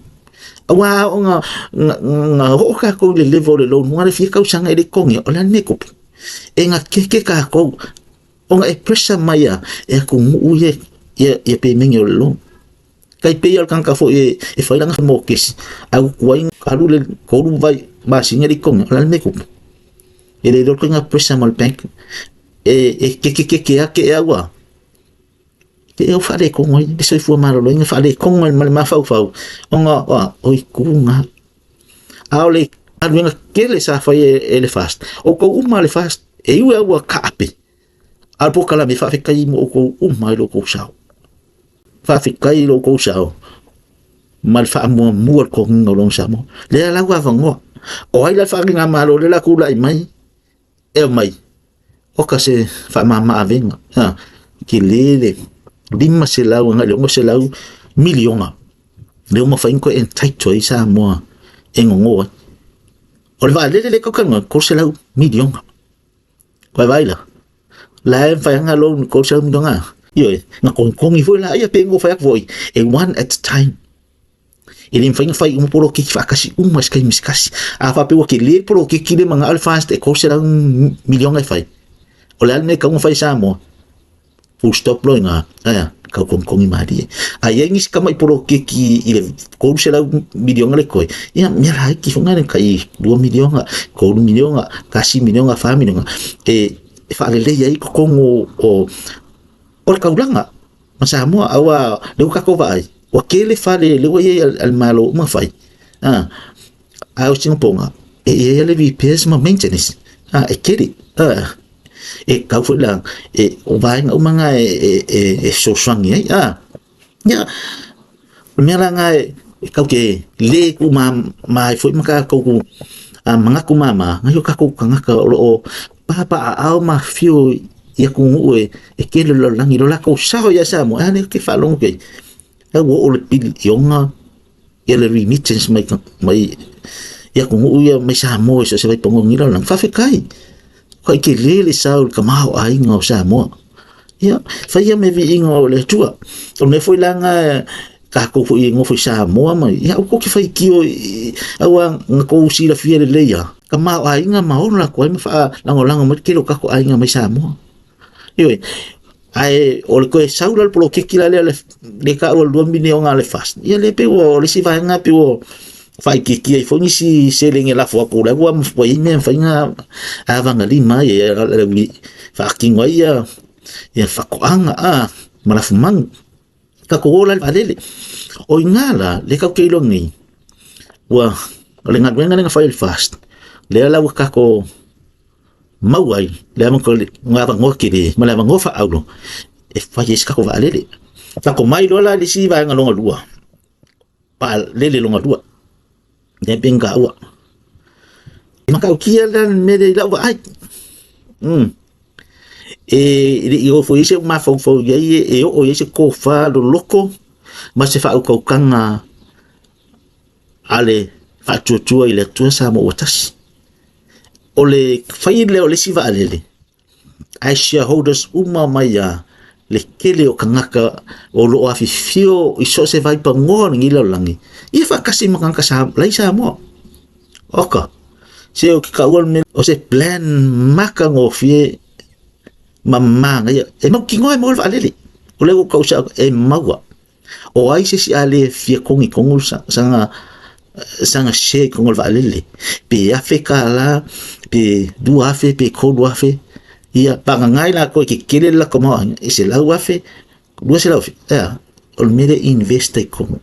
A: Aua o nga, nga, nga oo kākou i le level o le loan, mua le fia tausaga e le totogia, o le a le mea e tupu? E gakeke kākou Ona e pressure mai a e atunuu ia ia ia pemenge o le loan. Tai pei o le tagata foi e, e fai lana mokesi, a utu ai alu le tolu vai masina le totogi, o le a le mea e tupu? E le iloa le ituaiga pressure ma le bank e, e kekekeke a ke au a. Ke au faaletonu ai le soifua maloloina, faaletonu ai ma le mafaufau, ona o, o itu na. A o le galuega tele sa fai e le FAST, outou uma le FAST, e ui lava ua kaape, a o le polokalame, faafetai mo outou uma i lo outou sao. Faafetai i lo outou sao ma le faamuamua le totogiina o loan Samoa. Lea la ua avanoa. O ai la le faaaligamalo lea la tulai mai e aumai, oka se faamama avega. Ha, tele le 500 agai i le 600 miliona lea ua mafai ona toe entitle ai Samoa e gogo ai. O le vaalele lea e tau talanoa, 300 miliona. Vaai la, la e mafai ona loan 300 miliona. Ioe, na kogikogi foi laia pe ngo fai atu foi, e one at a time. E le mafai ona fai uma poloketi faatasi uma i se taimi se tasi. A faapea ua tele le poloketi lea manao le FAST e 300 miliona e fai, o le a le mea e tatau ona fai e Samoa? Full stop loa i ina, ae a? Tau kogikogi malie. A i ai nisi tamai poloketi i le 300 miliona le toe, ia mea laiti foi lena tai 2 miliona, 3 miliona, 1 miliona, 4 miliona, e faaleleia ai totonu o. O le kaulaga ma Samoa, aua le ua kakou vaai, ua kele fale le ua iai a le Malo uma fai. A o Singapoga, e iai le repairs ma maintenance. A e kele. A e kau foi la e o vaega uma na e fesoasoani ai. A ia, o le mea la na e kau ke le ku ma ma ai foi ma kakou a manatu mama, ngai o kakou tagata o loo papaao ma afifio i atunuu e tele o le lalolagi, lo latou sao ia Samoa, e a lea ke faalogo atu ai, la ua oo le piliona ia le remittance mai mai i atunuu ia mai Samoa i so o se vaipanoa o lenei lalolagi. Faafetai, ua tele le sao i le tamaoaiga o Samoa. Ia, fai ia me viiga o le Atua. O le mea foi la na tatou foi e nofo i Samoa ma ia aua tou te faitio aua na tou silafia lelei lava tamaoaiga ma ola atu ai ma faalagolago mai le tele o tatou aiga mai Samoa. Ioe, ae o le toe sau la le poloketi la lea le taua le 2 miliona a le FAST, ia lea pei ua o le isi vaega pei ua faaitiitia ai foi nisi seleni e lafo atu la ua ua i ai mea e mafai ona avagalima ai e faatino ai ia ia faatoaga a ma lafumanu. Tatou o la i le vaalele. O i ina la, lea tatou te iloa nei, ua o le galuega lea na fai e le FAST, lea la ua tatou maua ai le avanoa tele ma le avanoa faaauro e fai ai se tatou vaalele. Tatou mai loa la i le isi vaega lona lua, vaalele lona lua, lea pei ona taua. E matautia la le mea lea i lau vaai. E le i oo foi i ai se mafaufau i ai e oo i ai se tofa loloto ma se faautautaga a le Faatuatua i le Atua Samoa ua tasi. O le fai lea o le isi vaalele, ae shareholders uma mai lava le tele o tagata o lo o afifio i so o se vaipanoa o lenei lalolagi, ia faatasi ma tagata la e i Samoa. Oka, se ou te taua le mea, o se plan matagofie ma manaia. E mautinoa e maua le vaalele. O lea ua ou tau sao, e maua. O ai se isi a le fia togitogo sana sana share i totonu o le vaalele, pe $1,000, pe $2,000, pe $3,000, ia vagana ai latou e tetele le latou tamaoaiga e $100,000, $200,000, e a? O le mea lea e invest ai i totonu.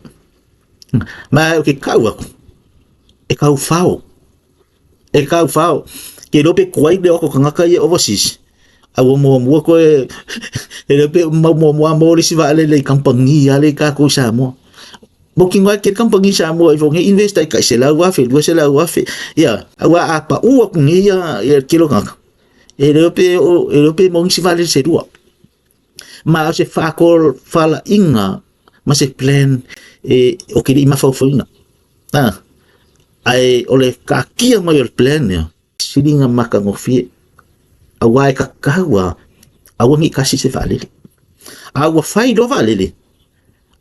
A: Ma ou te tau atu, e tau fao, e tau fao. Ke iloa pe tuai le o atu o tagata ia overseas, a ua muamua toe, e le iloa pe mau muamua lava maua le isi vaalele i kamupani lea i tatou i Samoa. Mautinoa e tele kamupani i Samoa ifo nei invest ai tai $100,000, $200,000, ia, aua a pau atu nei ia le tele o tagata, e le iloa pe e le iloa pe maua nisi vaalele se lua. Ma o se faatofalaiga ma se plan e ou te le i mafaufauina. Ae o le taatia mai o le plan lea, sili ona matagofie, aua e tatau lava, aua ne i tasi se vaalele. A ua fai loa vaalele,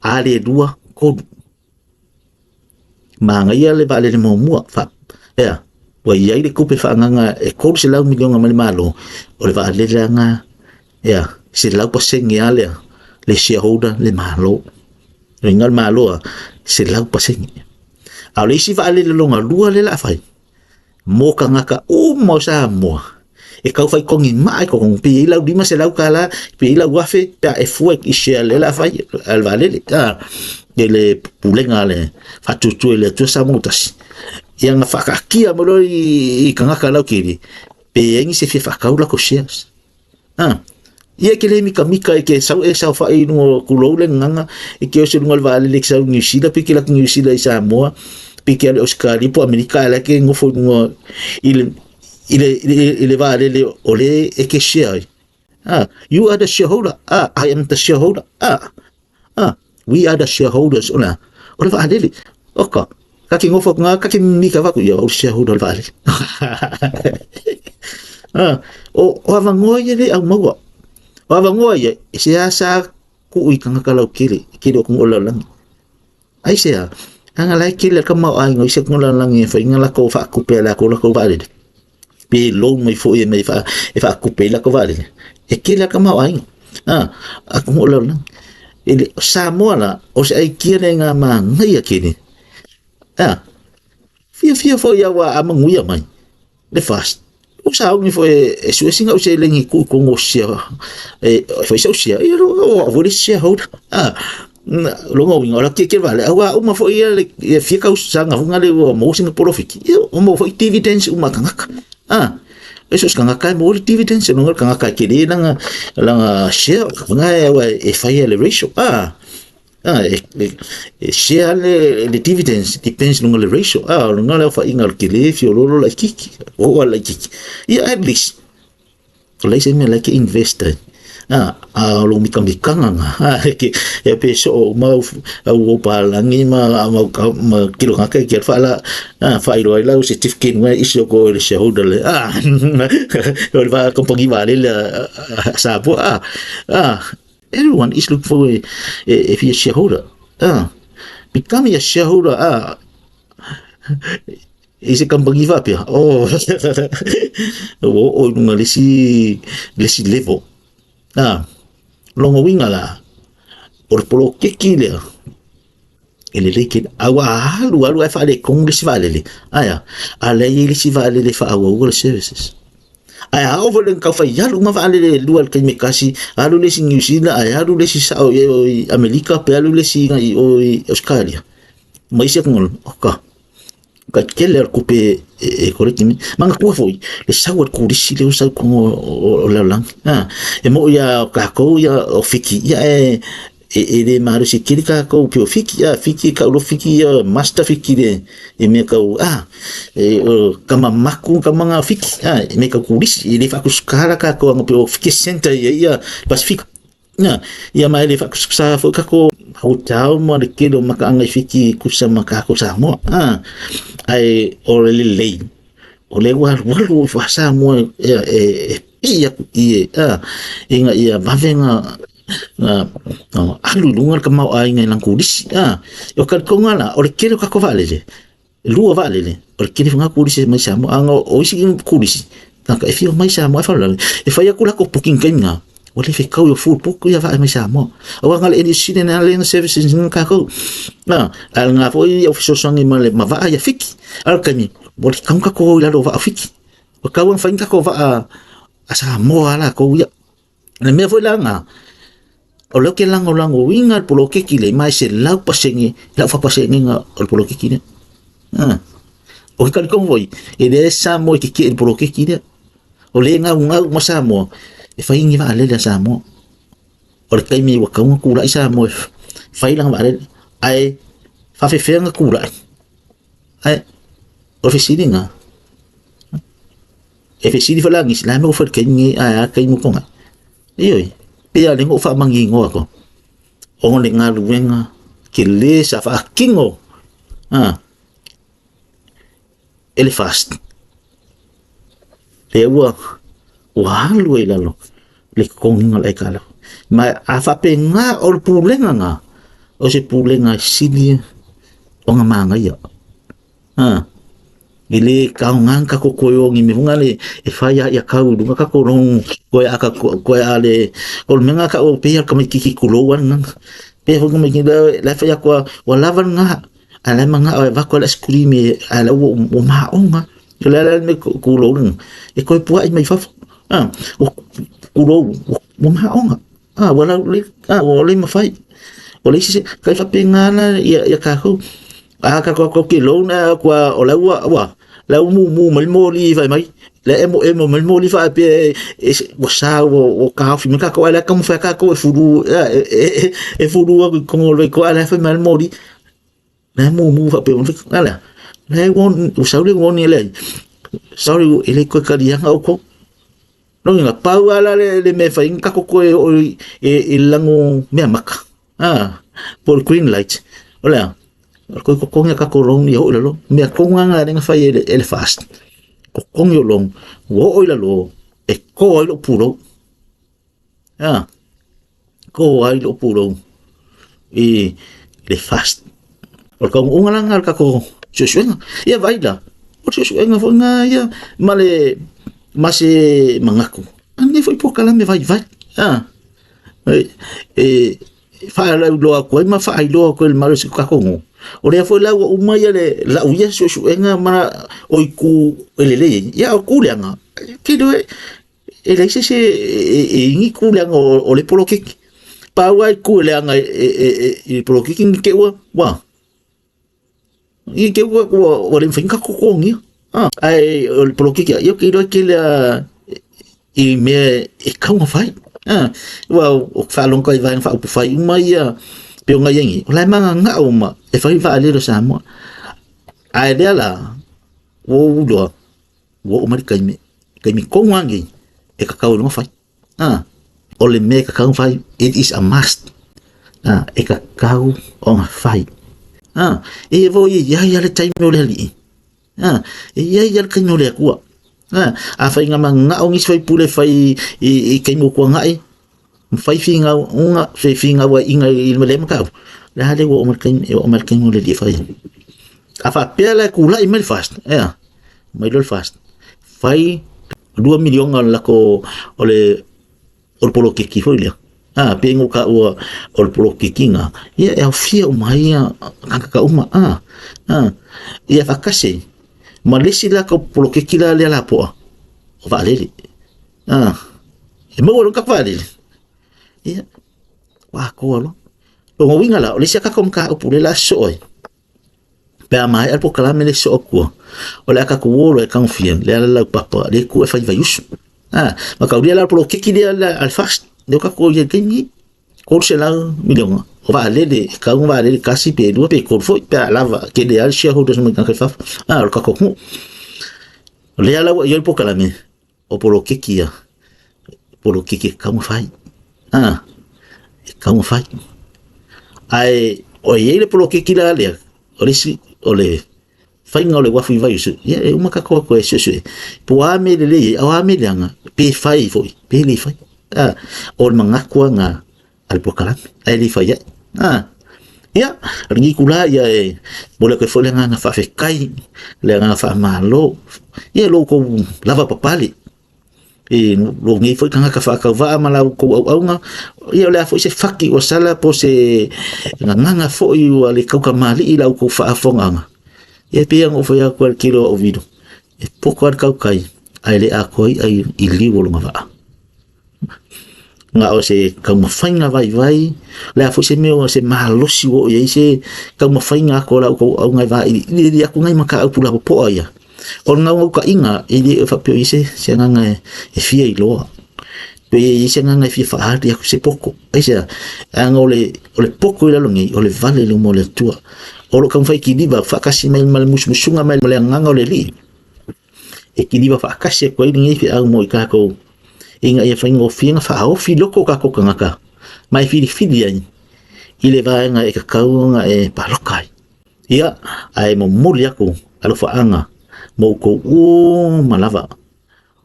A: a le lua, tolu. Manaia le vaalele muamua, ea, ua i ai le tupe faaagaaga e $300 miliona mai le Malo, o le vaalele lena, ea, 100% lava lea, le shareholder le Malo. O le Malo lava, 100%. A o le isi vaalele lona lua lea o le a fai, mo tagata uma o Samoa e tau fai togimaa i totonu, pe i ai lau $500, pe i ai lau $1,000 pe a e fua i share lea o le a fai a le vaalele, i le pulega a le Faatuatua i le Atua Samoa ua tasi. Ia na faataatia mai loa i tagata lautele, pe i ai nisi e fia faatau latou shares. Ia e te le mitamita e te sau e saofai i luga o tulou le gagana, e te oso i luga o le vaalele e te sau i Niu Sila, pe e te alu atu i Niu Sila i Samoa, pe e te alu i Ausetalia po o Amerika, ae la e te nofo i luga i le, i le, i le, i le vaalele o lea e te share ai. You are the shareholder. I am the shareholder. We are the shareholders. O le a? O le vaalele. Oka, ka te nofo atu ngā, ka te mimika whaku, ia, o le shareholder o le vaalele. O, o avanoa ia le au maua. O avanoa ia, e se asa ku i tangata lau kele, kele o kungo lau langi. Ai se a, anga lai kele ka mau ai ngoi se kungo lau langi e whainga la ko whaakupe la ko la ko vaalele. Pe loan mai foi e mai wha, e whaakupe i la ko vaalele. E kele ka mau ai. A kungo lau langi. E le, Samoa la, o se ai kia nei ngā māngai a kene. Fiafia foi au a manuia mai. Le FAST. Ua sauni foi e sue sina au seleni e tuu i totonu o share e fai sau share, ia o au foi le isi shareholder. Lona uiga o le tietie vaalele, aua uma foi ia le fia tausaga foi lea ua maua sina polofiti, ia ua maua foi dividends uma a tagata. E so o se tagata e maua le dividends, lona uiga o le tagata e tele lana share, lena e fai le ratio. E share le dividends depends luga le ratio. O luga le aofaiga o le tele fiololo laitiiti, oo lava laitiiti. Ia at least o leai se mea la e te invest ai. A o lou mikamikaga na, e pe soo uma au o palagi ma ma kilo ngaka ke fa la faailoa ai lau certificate mai isi o ko le shareholder le o le va company vaalele a Samoa. Everyone is looking for a fia shareholder. Becoming a shareholder i se kamupani faapea, oh, ua oo i luga le isi level. Lona uiga la, o le poloketi lea, e lelei tele. A ua alu alu ae faaletonu le isi vaalele, ae a? A o la e i ai le isi vaalele e faaauaua le services. Ae a oo foi i le tau fai alu uma vaalele e lua i le taimi e tasi, alu le isi i Niu Sila ae alu le isi sao i Amerika pe alu le isi i o i Ausetalia ma isi atunuu, oka, ka tele lava le tupe e koleki nei. Manatua foi le sau a le turisi lea ua sau i totonu o le lalolagi. E moni lava o tatou ia o Fiti, ia ae e le malosi tele tatou pei o Fiti, a Fiti e tau loa Fiti ia master Fiti i le mea tau a o tama maku tama na o Fiti, a i mea tau turisi, e le faatusatusa la tatou pei o Fiti e centre i ai ia Pasefika. Ia ma e le faatusatusa foi tatou hotel ma le tele o mataaga i Fiti e tusa ma tatou Samoa. Ae o le lelei, o lea ua alualu Samoa e pii atu i i ina ia vave ona alu i luga le tamaoaiga i lana turisi. O le talitonuga la, o le tele o tatou vaalele, e lua vaalele, o le tele foi lena turisi mai Samoa. A o isi turisi, tagata e fia omai i Samoa, ae faalavelave e fai atu latou booking i taimi na, ua le fetau full book ia vaa mai Samoa. Aua na o le Air New Zealand lava lea na services ina tatou. Ae o lena foi au fesoasoani ma vaa ia Fiti. A o le taimi, ua le tatau ona tatou o i lalo o vaa o Fiti. Ua tatau ona fai ni tatou vaa a Samoa lava latou ia. O le mea foi la lena, o lea ou te lagolagoina le poloketi lea, ma e 100% lau faapaseneina o le poloketi lea. O le talitonu foi, e leai se Samoa e tetee i le poloketi lea. O lea e gaugau uma Samoa e fai ni vaalele a Samoa. O le taimi ua tatau ona tulai Samoa e fai lana vaalele, ae faapefea ona tulai? Ae o le fesili lena. E fesili foi la nisi, la e mea ua fai i le taimi lenei, ae a le taimi ua tuanai? Ioe, pei lava o lea na ou faamaninoa atu, ona o le galuega tele sa faatino e le FAST, lea ua alu ai i lalo le totogiina o le aitalafu. Ma a faapena, o le pulega lena, o se pulega e sili ona manaia. E le aoga ni tatou toe o i ni mea foi nale e fai lava ia tau i luga tatou loan toe a toe a le o le mea lena e tau e pei lava o le tamaititi tulou lava le agaga. Pei foi le tamaititi la e fai atu lava ua lava lena, a o la e manao e avatu lava le aisakulisi a o la ua maona. O le a la le mea tulou lena, e toe puai mai fafo, tulou ua maona. Ua laulelei, ua le mafai. O le isi, kai faapena la ia tatou. A tatou atu ke loan ae atu lava o la ua, ua, la ua mumu mai le moli fai mai, la e emoemo mai le moli faapea ua sa ua taofi mai tatou, ae o la e taumafai lava tatou e fulu, e fulu atu i totonu o le vaitoa, ae o la e fai mai lava le moli. La e mumu faapea mai, a lea, la e ua sau le warning e leai, sorry e le toe taliaina outou. Lona uiga, pau lava la le mea e fai, tatou toe oo i le lanu meamata, po o le green light, o le a? O le toe totogi o tatou loan ia oo i lalo. O le mea tonu lava lena na fai e le FAST, totogi o loan, ua oo i lalo, e to ai lou pulou. To ai lou pulou i le FAST. O le taunuuga la lena o le tatou suesuega. Ia vaai la, o le suesuega foi lena ia ma le ma se manatu, a lenei foi polokalame vaivai. E faalauiloa atu ai ma faailoa atu ai i le malosi o tatou nuu. O lea foi la ua uma ia le lau ia suesuega ma o itu e lelei ai, ia o itu leaga. Ke iloa e leai se isi e igi ku leaga o le poloketi. Pau lava e ku leaga i le poloketi ni te i ua i te i ua le mafai ona tatou totogia. Ae o le poloketi lava, ia ou te iloa e tele lava i mea e tatau ona fai. Aua ou te faalogo atu i Vaega Faaupufai uma ia pei ona i ai nei, o la e mananao uma e fai vaalele a Samoa. Ae o lea la, ua ou iloa, ua oo mai le taimi, taimi tonu lava lenei e tatau ai loa ona fai. O le mea e tatau ona fai, it is a must. E tatau ona fai. E foi e i ai lava le taimi o le Alii. E i ai lava le taimi o le Atua. Afai na mananao nisi faipule e fai i taimi ua tuanai, ma fai finauga, fefinauaiga i lea mataupu, o le a lea ua oo mai le taimi, e oo mai le taimi o le Alii e fai ai. A faapea la e tulai mai le FAST, e a? Omai loa le FAST, fai $2 miliona o le latou, o le poloketi foi lea, pei ona ou taua o le poloketi lena, ia e aofia uma ai tagata uma, ia faatasi ai ma le isi latou poloketi la lea lapoa, o vaalele. E maua loa le tatou vaalele, ia, ua atoa loa. O lona uiga la, o le isi a tatou mataupu lea o le a sosoo ai, pe a maea le polokalame lea sosoo atu ai, o le a tatou o loa e tagofia le ala laupapa lea e tu e fai vaiusu. Mataulia la le poloketi lea a le FAST, lea ua tatou i ai i le taimi lenei, $300 miliona o vaalele, e tatau ona vaalele tasi pe lua pe tolu foi pe a lava, tele lava le shareholders mai tagata i fafo, o le tatou atunuu. O lea la ua i ai le polokalame, o poloketi ia, poloketi e tatau ona fai. E tatau ona fai. Ae o i ai le poloketi la lea, o le isi, o le faiga o le uafu i Vaiusu, ia e uma tatou o atu e suesue, po o a mea e lelei ai, a o a mea leaga, pe fai foi, pe le fai. O le manatu lava lena a le polokalame, ae le fai ai. Ia, o lenei itula ia e momoli atu ai foi le agaga faafetai, le agaga faamalo, ia lo outou lavapapale i lou nei foi tagata faatauvaa ma la outou auauna. Ia o le a foi se fati ua sala po o se gagana foi ua le tautamalii i la outou faafofogaaga, ia e pei lava ona ou fai atu i le tele o au video, e poto lava le tautai ae le atoa i'a i liu o lona vaa. Na o se taumafaiga vaivai, o le a foi se mea o se malosi ua oo i ai se taumafaiga atu o la outou auauna e vailiili atu nai mataupu lapopoa ia. O le naunautaiga, e le faapea o i ai se agaga e fia iloa, pe i ai se agaga e fia faaali atu se poto. Aisea? Leaga o le poto i lalo nei, o le vale i luma o le Atua. O lo o taumafai e kiliva faatasi mai ma le musumusuga mai ma le agaga o le Alii. E kiliva faatasi atu ai lenei feau mo i tatou ina ia faigofie ona faaofi loko o tatou tagata ma e filifili ai i le vaega e tatau ona e paloka ai. Ia, ae momoli atu alofaaga mo outou uma lava.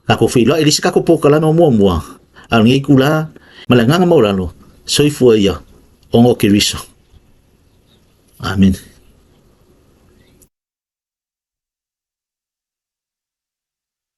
A: Tatou feiloai i le isi tatou polokalame o muamua, a o lenei itula ma le agaga maualalo, soifua ia ona o Keriso. Amene.